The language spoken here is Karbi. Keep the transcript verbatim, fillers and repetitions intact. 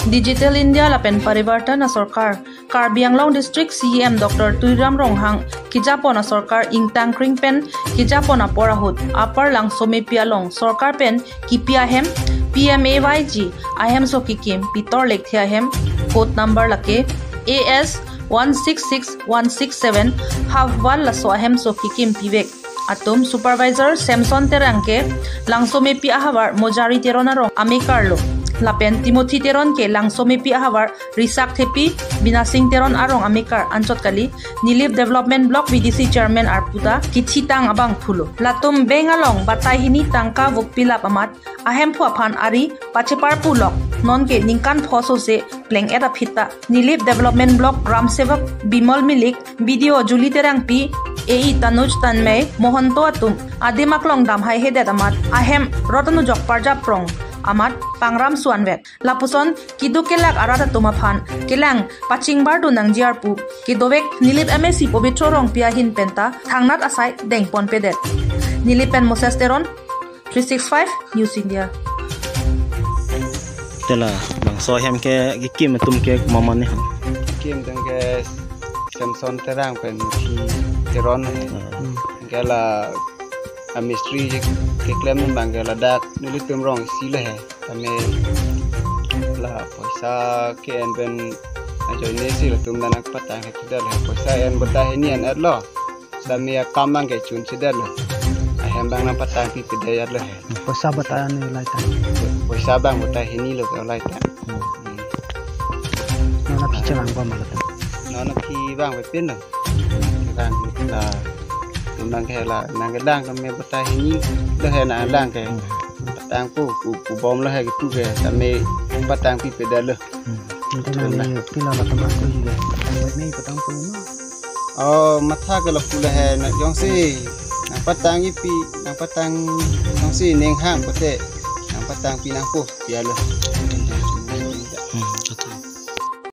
Digital India lapen Parivartan asorkar, Karbi Anglong District C E M Doctor Tuliram Ronghang kejapon asorkar ingtangkring pen kejapon apor ahut Upper Langsomepi along sorkar pen kipi ahem P M A Y G ahemso kikim Pitor Lekthe ahem, code number lake A S one six six one six seven, half wall laso ahemso kikim pivek atum Supervisor Samson Terang ke Langsomepi ahavar Mojari Teron arong amekar lo. Lapen Timothy Teron ke Langsomepi ahavar Risak Thepi, Binasing Teron arong amekar anchot kali, Nilip Development Block B D C Chairman arpu ta kithitang abangphu lo. Latum bank along batai hini tangka vuk pilap amat ahemphu aphan ari pacheparpu lok, nonke ningkan pho sose pleng-et aphi ta Nilip Development Block Gram Sevak Bimal Milik, B D O Julie Terangpi, A E Tanuj Tanmay Mohanto atum adim aklong dam haihedet amat ahem rot anujok parjap prong amat pangram suanvet. Lapuson keduk kelak arat atum aphan kelang pachingbar dun nangji arpu kedovek Nilip M A C Pobitro Rongpi ahin penta thangnat asai dengpon pedet. Nilip pen Moses Teron, three six five News India. Tela bangso ahem ke kikim atum ke mama ne ham. Kim dang ke Samson Terang pen Muthi Teron he. Hmm. Ke la a mistri keklem bang ke ladak nelitum rong isi le he. Kami la poisa ke-en pen ajoine si latum nangpatang he tidak le. Poisa en bota hini en-et lo. Sami akam bang ke chun chidet lo. Ahem bang nangpatangpi pedet lo he. Poisa bota ne lai ta. Poisa bang bota hini lo ke lai ta. Hmm. Hmm. Non aphi chelang ba ma lo ta. Non aphi bang pe pin lo. Bang la. Bang ke la nangkelang kami bota hini lo he nanglang ke. Hmm. Patang pu, pu, pu bom lo he kipu ke. Sami patangpi pedet lo. Hmm. Ante nang ni pila la teman ko juga. Tang wet ni patang pu no. Oh, matha ke lapu le he na jongsi nangpatangpi, nangpatang jongsi ning ham kote nangpatangpi nangpo ya lo. Hmm, betul.